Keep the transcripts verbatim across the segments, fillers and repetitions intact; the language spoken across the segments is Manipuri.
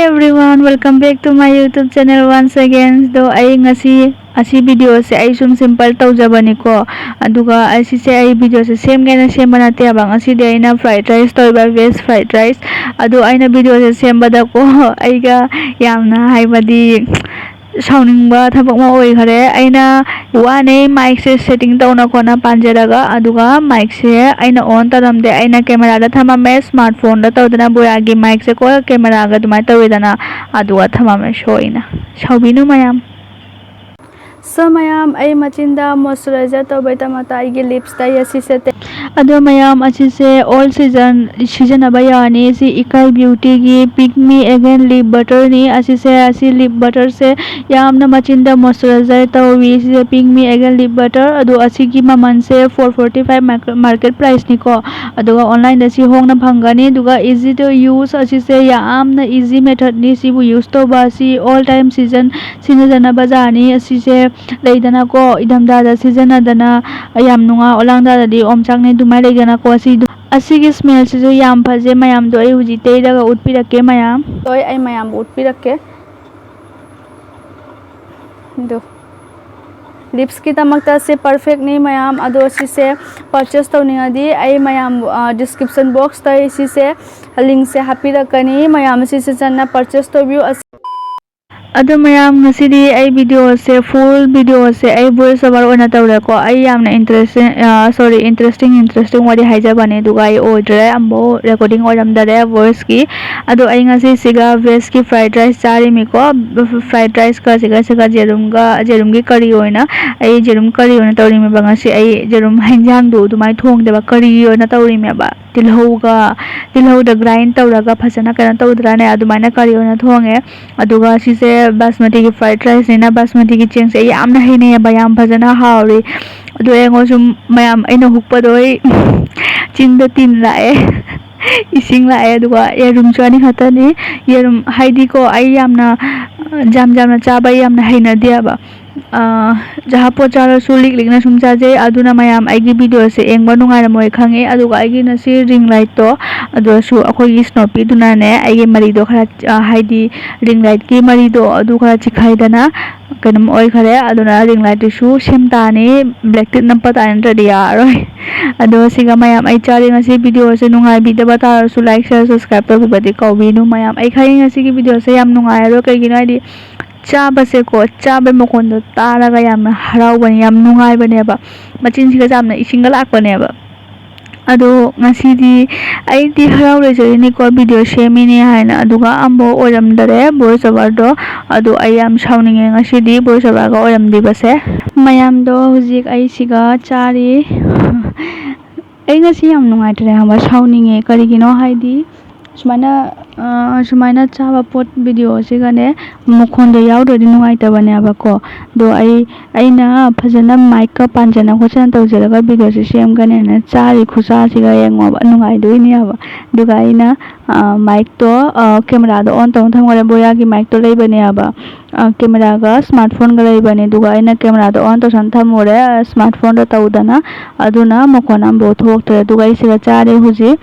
Everyone, welcome back to my YouTube channel once again. ꯑꯗꯣ ꯑꯩ ꯉꯁꯤ ꯑꯁꯤ ꯚꯤꯗꯤꯑꯣꯁꯦ ꯑꯩ ꯁꯨꯝ ꯁꯤꯝꯄꯜ ꯇꯧꯖꯕꯅꯤꯀꯣ꯫ ꯑꯗꯨꯒ ꯑꯁꯤꯁꯦ ꯑꯩ ꯚꯤꯗꯤꯑꯣꯁꯦ ꯁꯦꯝꯒꯦꯅ ꯁꯦꯝꯕ ꯅꯠꯇꯦꯕ꯫ ꯉꯁꯤꯗꯤ ꯑꯩꯅ ꯐ꯭ꯔꯥꯏꯗ ꯔꯥꯏꯁ ꯇꯧꯔꯤꯕ, ꯚꯦꯖ ꯐ꯭ꯔꯥꯏꯗ ꯔꯥꯏꯁ꯫ ꯑꯗꯣ ꯑꯩꯅ ꯚꯤꯗꯤꯑꯣꯁꯦ ꯁꯦꯝꯕꯗꯀꯣ ꯑꯩꯒ ꯌꯥꯝꯅ, ꯍꯥꯏꯕꯗꯤ, ꯁꯥꯎꯅꯤꯡꯕ ꯊꯕꯛ ꯑꯃ ꯑꯣꯏꯈꯔꯦ꯫ ꯑꯩꯅ ꯋꯥꯅꯩ ꯃꯥꯏꯛꯁꯦ ꯁꯦꯠꯇꯤꯡ ꯇꯧꯅ ꯈꯣꯠꯅ ꯄꯥꯟꯖꯔꯒ, ꯑꯗꯨꯒ ꯃꯥꯏꯛꯁꯦ ꯑꯩꯅ ꯑꯣꯟ ꯇꯧꯔꯝꯗꯦ, ꯑꯩꯅ ꯀꯦꯃꯦꯔꯥꯗ ꯊꯝꯃꯝꯃꯦ꯫ ꯁ꯭ꯃꯥꯔꯠ ꯐꯣꯟꯗ ꯇꯧꯗꯅ ꯕꯣꯌꯥꯒꯤ ꯃꯥꯏꯛꯁꯦꯀꯣ ꯀꯦꯃꯦꯔꯥꯒ ꯑꯗꯨꯃꯥꯏꯅ ꯇꯧꯋꯦꯗꯅ, ꯑꯗꯨꯒ ꯊꯝꯃꯝꯃꯦ ꯁꯣꯏꯅ꯫ ꯁꯥꯎꯕꯤꯅꯨ ꯃꯌꯥꯝ꯫ So ꯃꯌꯥꯝ, ꯑꯩ ꯃꯆꯤꯟꯗ ꯃꯣꯏꯆꯔꯥꯏꯖꯔ ꯇꯧꯕꯩꯗꯃꯛꯇ ꯑꯩꯒꯤ ꯂꯤꯞꯁꯇ ꯑꯁꯤꯁꯦ ꯇꯩ-, ꯑꯗꯣ ꯃꯌꯥꯝ, ꯑꯁꯤꯁꯦ ꯑꯣꯜ ꯁꯤꯖꯟ ꯁꯤꯖꯤꯟꯅꯕ ꯌꯥꯔꯅꯤ꯫ ꯁꯤ ꯏꯀꯥꯏ ꯕ꯭ꯌꯨꯇꯤꯒꯤ ꯄꯤꯛ ꯃꯤ ꯑꯦꯒꯦꯟ ꯂꯤꯞ ꯕꯇꯔꯅꯤ꯫ ꯑꯁꯤꯁꯦ, ꯑꯁꯤ ꯂꯤꯞ ꯕꯇꯔꯁꯦ ꯌꯥꯝꯅ ꯃꯆꯤꯟꯗ ꯃꯣꯏꯆꯔꯥꯏꯖꯔ ꯇꯧꯋꯤ꯫ ꯁꯤꯁꯦ ꯄꯤꯛ ꯃꯤ ꯑꯦꯒꯦꯟ ꯂꯤꯞ ꯕꯇꯔ꯫ ꯑꯗꯣ ꯑꯁꯤꯒꯤ ꯃꯃꯜꯁꯦ ꯐꯣꯔ ꯐꯣꯔꯇꯤ ꯐꯥꯏꯚ ꯃꯥꯔꯀꯦꯠ ꯄ꯭ꯔꯥꯏꯁꯅꯤꯀꯣ꯫ ꯑꯗꯨꯒ ꯑꯣꯟꯂꯥꯏꯟꯗ ꯁꯤ ꯍꯣꯡꯅ ꯐꯪꯒꯅꯤ꯫ ꯑꯗꯨꯒ ꯏꯖꯤ ꯇꯨ ꯌꯨꯁ, ꯑꯁꯤꯁꯦ ꯌꯥꯝꯅ ꯏꯖꯤ ꯃꯦꯊꯠꯅꯤ꯫ ꯁꯤꯕꯨ ꯌꯨꯁ ꯇꯧꯕ ꯑꯁꯤ ꯑꯣꯜ ꯇꯥꯏꯝ ꯁꯤꯖꯟ ꯁꯤꯖꯤꯟꯅꯖꯅꯕ ꯖꯥꯔꯅꯤ꯫ ꯑꯁꯤꯁꯦ ꯂꯩꯗꯅꯀꯣ, ꯏꯪꯊꯝꯊꯥꯗ ꯁꯤꯖꯤꯟꯅꯗꯅ ꯌꯥꯝ ꯅꯨꯡꯉꯥꯏ, ꯑꯣꯂꯥꯡꯊꯥꯗꯗꯤ ꯑꯣꯝꯆꯥꯛꯅꯩ ꯑꯗꯨꯃꯥꯏꯅ ꯂꯩꯗꯅꯀꯣ꯫ ꯑꯁꯤ, ꯑꯁꯤꯒꯤ ꯁ꯭ꯃꯦꯜꯁꯤꯁꯨ ꯌꯥꯝ ꯐꯖꯩ꯫ ꯃꯌꯥꯝꯗꯣ ꯑꯩ ꯍꯧꯖꯤꯛ ꯇꯩꯔꯒ ꯎꯠꯄꯤꯔꯛꯀꯦ ꯃꯌꯥꯝ꯫ ꯍꯣꯏ, ꯑꯩ ꯃꯌꯥꯝꯕꯨ ꯎꯠꯄꯤꯔꯛꯀꯦ꯫ ꯑꯗꯨ ꯂꯤꯞꯁꯀꯤꯗꯃꯛꯇ ꯁꯤ ꯄꯔꯐꯦꯛꯅꯤ ꯃꯌꯥꯝ꯫ ꯑꯗꯣ ꯁꯤꯁꯦ ꯄꯔꯆꯦꯁ ꯇꯧꯅꯤꯡꯉꯗꯤ ꯑꯩ ꯃꯌꯥꯝ, ꯑ, ꯗꯤꯁꯀ꯭ꯔꯤꯞꯁꯟ ꯕꯣꯛꯁꯇ ꯑꯩ ꯁꯤꯁꯦ ꯂꯤꯡꯁꯦ ꯍꯥꯞꯄꯤꯔꯛꯀꯅꯤ꯫ ꯃꯌꯥꯝ ꯁꯤꯁꯦ ꯆꯟꯅ ꯄꯔꯆꯦꯁ ꯇꯧꯕꯤꯌꯨ꯫ ꯑꯁ-, ꯑꯗꯣ ꯃꯌꯥꯝ, ꯉꯁꯤꯗꯤ ꯑꯩ ꯚꯤꯗꯤꯑꯣꯁꯦ, ꯐꯨꯜ ꯚꯤꯗꯤꯑꯣꯁꯦ ꯑꯩ ꯚꯣꯏꯁ ꯑꯣꯚꯔ ꯑꯣꯏꯅ ꯇꯧꯔꯦꯀꯣ꯫ ꯑꯩ ꯌꯥꯝꯅ ꯏꯟꯇꯔꯦꯁꯇꯤꯡ, ꯑ, ꯁꯣꯔꯤ, ꯏꯟꯇꯔꯦꯁꯇꯤꯡ, ꯏꯟꯇꯔꯦꯁꯇꯤꯡ ꯋꯥꯔꯤ ꯍꯥꯏꯖꯕꯅꯦ, ꯑꯗꯨꯒ ꯑꯩ ꯑꯣꯏꯗ꯭ꯔꯦ, ꯑꯃꯨꯛ ꯔꯦꯀꯣꯔꯗꯤꯡ ꯑꯣꯏꯔꯝꯗꯔꯦ ꯚꯣꯏꯁꯀꯤ꯫ ꯑꯗꯣ ꯑꯩ ꯉꯁꯤꯁꯤꯒ ꯚꯦꯖꯀꯤ ꯐ꯭ꯔꯥꯏꯗ ꯔꯥꯏꯁ ꯆꯥꯔꯤꯃꯤꯀꯣ꯫ ꯐ꯭ꯔꯥꯏꯗ ꯔꯥꯏꯁꯀ ꯁꯤꯒ, ꯁꯤꯒ ꯌꯦꯔꯨꯝꯒ, ꯌꯦꯔꯨꯝꯒꯤ ꯀꯔꯤ ꯑꯣꯏꯅ, ꯑꯩ ꯌꯦꯔꯨꯝ ꯀꯔꯤ ꯑꯣꯏꯅ ꯇꯧꯔꯤꯃꯦꯕ ꯉꯁꯤ꯫ ꯑꯩ ꯌꯦꯔꯨꯝ ꯍꯤꯟꯖꯥꯡꯗꯣ ꯑꯗꯨꯃꯥꯏꯅ ꯊꯣꯡꯗꯦꯕ, ꯀꯔꯤ ꯑꯣꯏꯅ ꯇꯧꯔꯤꯃꯦꯕ꯫ ꯇꯤꯜꯍꯧꯒ, ꯇꯤꯜꯍꯧꯗ ꯒ꯭ꯔꯥꯏꯟ ꯇꯧꯔꯒ ꯐꯖꯅ ꯀꯩꯅꯣ ꯇꯧꯗ꯭ꯔꯥꯅꯦ? ꯑꯗꯨꯃꯥꯏꯅ ꯀꯔꯤ ꯑꯣꯏꯅ ꯊꯣꯡꯉꯦ꯫ ꯑꯗꯨꯒ ꯁꯤꯁꯦ ꯕꯥꯁꯃꯇꯤꯒꯤ ꯐ꯭ꯔꯥꯏꯗ ꯔꯥꯏꯁꯅꯤꯅ, ꯕꯥꯁꯃꯇꯤꯒꯤ ꯆꯦꯡꯁꯦ ꯑꯩ ꯌꯥꯝꯅ ꯍꯩꯅꯩꯌꯦꯕ, ꯌꯥꯝ ꯐꯖꯅ ꯍꯥꯎꯔꯤ꯫ ꯑꯗꯨ ꯑꯩꯉꯣꯟꯗ ꯁꯨꯝ ꯃꯌꯥꯝ ꯑꯩꯅ ꯍꯨꯛꯄꯗꯣ ꯑꯩ ꯆꯤꯟꯗ ꯇꯤꯟ ꯂꯥꯛꯑꯦ, ꯏꯁꯤꯡ ꯂꯥꯛꯑꯦ꯫ ꯑꯗꯨꯒ ꯌꯦꯔꯨꯝꯁꯨ ꯑꯅꯤ ꯈꯛꯇꯅꯤ꯫ ꯌꯦꯔꯨꯝ ꯍꯥꯏꯗꯤꯀꯣ, ꯑꯩ ꯌꯥꯝꯅ ꯖꯥꯝ ꯖꯥꯝꯅ ꯆꯥꯕ ꯑꯩ ꯌꯥꯝꯅ ꯍꯩꯅꯗꯦꯕ꯫ ꯑꯥ, ꯖꯍꯥꯄꯣꯠ ꯆꯥꯔꯁꯨ ꯂꯤꯛ ꯂꯤꯛꯅ ꯁꯨꯝ ꯆꯥꯖꯩ꯫ ꯑꯗꯨꯅ ꯃꯌꯥꯝ ꯑꯩꯒꯤ videoꯁꯦ ꯌꯦꯡꯕ ꯅꯨꯡꯉꯥꯏꯔꯝꯃꯣꯏ ꯈꯪꯉꯦ꯫ ꯑꯗꯨꯒ ꯑꯩꯒꯤ ꯉꯁꯤ ring lightꯇꯣ, ꯑꯗꯨꯁꯨ ꯑꯩꯈꯣꯏꯒꯤ ꯁ꯭ꯅꯣꯄꯤꯗꯨꯅꯅꯦ, ꯑꯩꯒꯤ ꯃꯔꯤꯗꯣ ꯈꯔ, ꯑꯥ, ꯍꯥꯏꯗꯤ ring lightꯀꯤ ꯃꯔꯤꯗꯣ ꯑꯗꯨ ꯈꯔ ꯆꯤꯛꯈꯥꯏꯗꯅ ꯀꯩꯅꯣꯝ ꯑꯣꯏꯈꯔꯦ꯫ ꯑꯗꯨꯅ ring lightꯇꯨꯁꯨ ꯁꯦꯝ ꯇꯥꯅꯤ, black tape ꯅꯞꯄ ꯇꯥꯏ, ꯅꯠꯇ꯭ꯔꯗꯤ ꯌꯥꯔꯔꯣꯏ꯫ ꯑꯗꯣ ꯁꯤꯒ ꯃꯌꯥꯝ, ꯑꯩ ꯆꯥꯔꯤ ꯉꯁꯤ꯫ Videoꯁꯦ ꯅꯨꯡꯉꯥꯏꯕꯤꯗꯕ ꯇꯥꯔꯁꯨ like, share, subscribe ꯇꯧꯕꯤꯕꯗꯤ ꯀꯥꯎꯕꯤꯅꯨ ꯃꯌꯥꯝ꯫ ꯑꯩ ꯈꯪꯉꯤ ꯉꯁꯤꯒꯤ videoꯁꯦ ꯌꯥꯝ ꯅꯨꯡꯉꯥꯏꯔꯔꯣꯏ, ꯀꯩꯒꯤꯅꯣ ꯍꯥꯏꯗꯤ ꯆꯥꯕꯁꯦꯀꯣ, ꯆꯥꯕꯩ ꯃꯈꯣꯟꯗꯣ ꯇꯥꯔꯒ ꯌꯥꯝꯅ ꯍꯔꯥꯎꯕꯅꯦ, ꯌꯥꯝ ꯅꯨꯡꯉꯥꯏꯕꯅꯦꯕ꯫ ꯃꯆꯤꯟꯁꯤꯒ ꯌꯥꯝꯅ ꯏꯁꯤꯡꯒ ꯂꯥꯛꯄꯅꯦꯕ꯫ ꯑꯗꯣ ꯉꯁꯤꯗꯤ ꯑꯩꯗꯤ ꯍꯔꯥꯎ ꯂꯩꯖꯔꯤꯅꯤꯀꯣ, video ꯁꯦꯝꯃꯤꯅꯦ ꯍꯥꯏꯅ, ꯑꯗꯨꯒ ꯑꯃꯐꯥꯎ ꯑꯣꯏꯔꯝꯗꯔꯦ voice overꯗꯣ꯫ ꯑꯗꯣ ꯑꯩ ꯌꯥꯝ ꯁꯥꯎꯅꯤꯡꯉꯦ ꯉꯁꯤꯗꯤ voice overꯒ ꯑꯣꯏꯔꯝꯗ꯭ꯔꯤꯕꯁꯦ꯫ ꯃꯌꯥꯝꯗꯣ ꯍꯧꯖꯤꯛ ꯑꯩ ꯁꯤꯒ ꯆꯥꯔꯤ꯫ ꯑꯩ ꯉꯁꯤ ꯌꯥꯝ ꯅꯨꯡꯉꯥꯏꯇ꯭ꯔꯦ ꯈꯪꯕ꯭ꯔꯥ, ꯁꯥꯎꯅꯤꯡꯉꯦ꯫ ꯀꯔꯤꯒꯤꯅꯣ ꯍꯥꯏꯗꯤ ꯁꯨꯃꯥꯏꯅ, ꯑ, ꯁꯨꯃꯥꯏꯅ ꯆꯥꯕ ꯄꯣꯠ videoꯁꯤꯒꯅꯦ ꯃꯈꯣꯟꯗꯣ ꯌꯥꯎꯗ꯭ꯔꯗꯤ ꯅꯨꯡꯉꯥꯏꯇꯕꯅꯦꯕꯀꯣ꯫ ꯑꯗꯣ ꯑꯩ, ꯑꯩꯅ ꯐꯖꯅ micꯀ ꯄꯥꯟꯖꯅ ꯈꯣꯠꯆꯅ ꯇꯧꯖꯔꯒ videoꯁꯦ ꯁꯦꯝꯒꯅꯦꯅ ꯆꯥꯔꯤ ꯈꯨꯆꯥꯁꯤꯒ ꯌꯦꯡꯉꯣꯕ, ꯅꯨꯡꯉꯥꯏꯗꯣꯏꯅꯦꯕ꯫ ꯑꯗꯨꯒ ꯑꯩꯅ, ꯑ, micꯇꯣ, ꯑ, cameraꯗꯣ on ꯇꯧꯔ ꯊꯝꯈ꯭ꯔꯦ꯫ ꯕꯣꯌꯥꯒꯤ micꯇꯣ ꯂꯩꯕꯅꯦꯕ꯫ ꯑ, cameraꯒ smartphoneꯒ ꯂꯩꯕꯅꯦ꯫ ꯑꯗꯨꯒ ꯑꯩꯅ cameraꯗꯣ on ꯇꯧꯁꯟ ꯊꯝꯃꯨꯔꯦ, smartphoneꯗꯣ ꯇꯧꯗꯅ꯫ ꯑꯗꯨꯅ ꯃꯈꯣꯟ ꯑꯃꯐꯥꯎ ꯊꯣꯛꯇ꯭ꯔꯦ꯫ ꯑꯗꯨꯒ ꯑꯩ ꯁꯤꯒ ꯆꯥꯔꯦ ꯍꯧꯖꯤꯛ꯫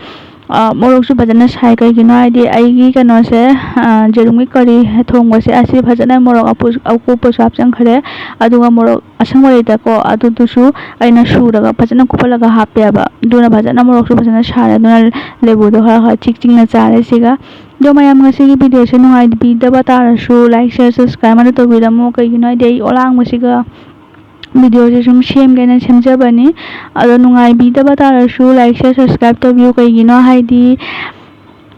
ꯑ, ꯃꯣꯔꯣꯛꯁꯨ ꯐꯖꯅ ꯁꯥꯏ꯫ ꯀꯩꯒꯤꯅꯣ ꯍꯥꯏꯗꯤ ꯑꯩꯒꯤ ꯀꯩꯅꯣꯁꯦ, ꯑ, ꯌꯦꯔꯨꯝꯒꯤ curry ꯊꯣꯡꯕꯁꯦ ꯑꯁꯤ ꯐꯖꯅ ꯃꯣꯔꯣꯛ ꯑꯄꯨ-, ꯑꯀꯨꯞꯄꯁꯨ ꯍꯥꯞꯆꯤꯟꯈ꯭ꯔꯦ꯫ ꯑꯗꯨꯒ ꯃꯣꯔꯣꯛ ꯑꯁꯪꯕ ꯂꯩꯇ꯭ꯔꯦꯀꯣ, ꯑꯗꯨꯗꯨꯁꯨ ꯑꯩꯅ ꯁꯨꯔꯒ ꯐꯖꯅ ꯀꯨꯞꯍꯜꯂꯒ ꯍꯥꯞꯄꯦꯕ꯫ ꯑꯗꯨꯅ ꯐꯖꯅ ꯃꯣꯔꯣꯛꯁꯨ ꯐꯖꯅ ꯁꯥꯔꯦ꯫ ꯑꯗꯨꯅ ꯂꯦꯕꯨꯗꯣ ꯈꯔ ꯈꯔ ꯆꯤꯛ ꯆꯤꯛꯅ ꯆꯥꯔꯦ ꯁꯤꯒ꯫ ꯑꯗꯣ ꯃꯌꯥꯝ ꯉꯁꯤꯒꯤ videoꯁꯦ ꯅꯨꯡꯉꯥꯏꯕꯤꯗꯕ ꯇꯥꯔꯁꯨ like, share, subscribe ꯑꯃ ꯇꯧꯕꯤꯔꯝꯃꯣ꯫ ꯀꯩꯒꯤꯅꯣ ꯍꯥꯏꯗꯤ ꯑꯩ ꯑꯣꯂꯥꯡꯕꯁꯤꯒ videoꯁꯦ ꯁꯨꯝ ꯁꯦꯝꯒꯦꯅ ꯁꯦꯝꯖꯕꯅꯤ꯫ ꯑꯗꯣ ꯅꯨꯡꯉꯥꯏꯕꯤꯗꯕ ꯇꯥꯔꯁꯨ like, share, subscribe ꯇꯧꯕꯤꯌꯨ꯫ ꯀꯩꯒꯤꯅꯣ ꯍꯥꯏꯗꯤ,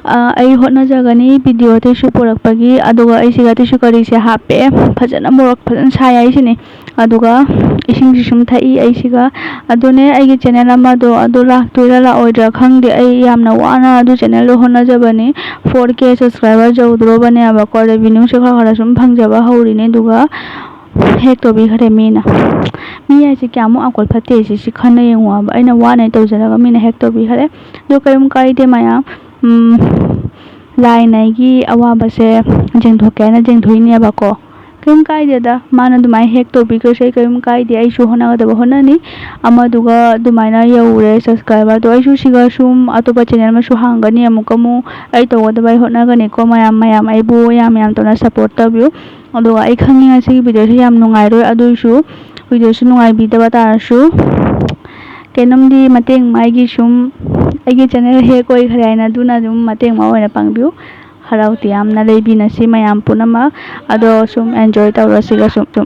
ꯑ, ꯑꯩ ꯍꯣꯠꯅꯖꯒꯅꯤ video ꯑꯇꯩꯁꯨ ꯄꯨꯔꯛꯄꯒꯤ꯫ ꯑꯗꯨꯒ ꯑꯩ ꯁꯤꯒ ꯑꯇꯩꯁꯨ curryꯁꯦ ꯍꯥꯞꯄꯦ꯫ ꯐꯖꯅ ꯃꯣꯔꯣꯛ ꯐꯖꯅ ꯁꯥꯏ ꯍꯥꯏꯁꯤꯅꯤ꯫ ꯑꯗꯨꯒ ꯏꯁꯤꯡꯁꯤ ꯁꯨꯝ ꯊꯛꯏ ꯑꯩꯁꯤꯒ꯫ ꯑꯗꯨꯅꯦ ꯑꯩꯒꯤ channel ꯑꯃꯗꯣ ꯑꯗꯨ ꯂꯥꯛꯇꯣꯏꯔꯥ ꯂꯥꯛꯑꯣꯏꯗ꯭ꯔꯥ ꯈꯪꯗꯦ꯫ ꯑꯩ ꯌꯥꯝꯅ ꯋꯥꯅ ꯑꯗꯨ channelꯗꯣ ꯍꯣꯠꯅꯖꯕꯅꯤ꯫ Four K subscriber ꯌꯧꯗ꯭ꯔꯣꯕꯅꯦꯕꯀꯣ꯫ Revenueꯁꯦ ꯈꯔ ꯈꯔ ꯁꯨꯝ ꯐꯪꯖꯕ ꯍꯧꯔꯤꯅꯦ꯫ ꯑꯗꯨꯒ hack ꯇꯧꯕꯤꯈ꯭ꯔꯦ ꯃꯤꯅ꯫ ꯃꯤ ꯍꯥꯏꯁꯦ ꯀꯌꯥꯃꯨꯛ ꯑꯀꯣꯜ ꯐꯠꯇꯦ ꯁꯤ, ꯁꯤ ꯈꯟꯅ ꯌꯦꯡꯉꯣꯕ꯫ ꯑꯩꯅ ꯋꯥꯅ ꯇꯧꯖꯔꯒ ꯃꯤꯅ hack ꯇꯧꯕꯤꯈ꯭ꯔꯦ꯫ ꯑꯗꯣ ꯀꯔꯤꯝ ꯀꯥꯏꯗꯦ ꯃꯌꯥꯝ꯫ ꯎꯝ, ꯂꯥꯏꯅ ꯑꯩꯒꯤ ꯑꯋꯥꯕꯁꯦ ꯌꯦꯡꯊꯣꯛꯀꯦ ꯍꯥꯏꯅ ꯌꯦꯡꯊꯣꯛꯏꯅꯦꯕꯀꯣ꯫ ꯀꯩꯝ ꯀꯥꯏꯗꯦꯗ, ꯃꯥꯅ ꯑꯗꯨꯃꯥꯏꯅ ꯍꯦꯛ ꯇꯧꯕꯤꯈ꯭ꯔꯁꯨ ꯑꯩ ꯀꯩꯝ ꯀꯥꯏꯗꯦ꯫ ꯑꯩꯁꯨ ꯍꯣꯠꯅꯒꯗꯕ ꯍꯣꯠꯅꯅꯤ꯫ ꯑꯃꯗꯨꯒ ꯑꯗꯨꯃꯥꯏꯅ ꯌꯧꯔꯦ subscriber ꯗꯣ꯫ ꯑꯩꯁꯨ ꯁꯤꯒ ꯁꯨꯝ ꯑꯇꯣꯞꯄ channel ꯑꯃꯁꯨ ꯍꯥꯡꯒꯅꯤ, ꯑꯃꯨꯛꯀ ꯑꯃꯨꯛ ꯑꯩ ꯇꯧꯒꯗꯕ ꯑꯩ ꯍꯣꯠꯅꯒꯅꯤꯀꯣ꯫ ꯃꯌꯥꯝ, ꯃꯌꯥꯝ ꯑꯩꯕꯨ ꯌꯥꯝ ꯌꯥꯝ ꯇꯧꯅ support ꯇꯧꯕꯤꯌꯨ꯫ ꯑꯗꯨꯒ ꯑꯩ ꯈꯪꯉꯤ ꯉꯁꯤꯒꯤ video ꯁꯤ ꯌꯥꯝ ꯅꯨꯡꯉꯥꯏꯔꯣꯏ, ꯑꯗꯨꯏꯁꯨ video ꯁꯤ ꯅꯨꯡꯉꯥꯏꯕꯤꯗꯕ ꯇꯥꯔꯁꯨ, ꯀꯩꯅꯣꯝꯗꯤ ꯃꯇꯦꯡ ꯃꯥꯒꯤ ꯁꯨꯝ ꯑꯩꯒꯤ channel hack ꯑꯣꯏꯈ꯭ꯔꯦ ꯍꯥꯏꯅ, ꯑꯗꯨꯅ ꯑꯗꯨꯝ ꯃꯇꯦꯡ ꯑꯃ ꯑꯣꯏꯅ ꯄꯥꯡꯕꯤꯌꯨ꯫ ꯍꯔꯥꯎ ꯇꯌꯥꯝꯅ ꯂꯩꯕꯤꯅꯁꯤ ꯃꯌꯥꯝ ꯄꯨꯝꯅꯃꯛ꯫ ꯑꯗꯣ ꯁꯨꯝ enjoy ꯇꯧꯔꯣ ꯁꯤꯒ ꯁꯨꯝ, ꯁꯨꯝ꯫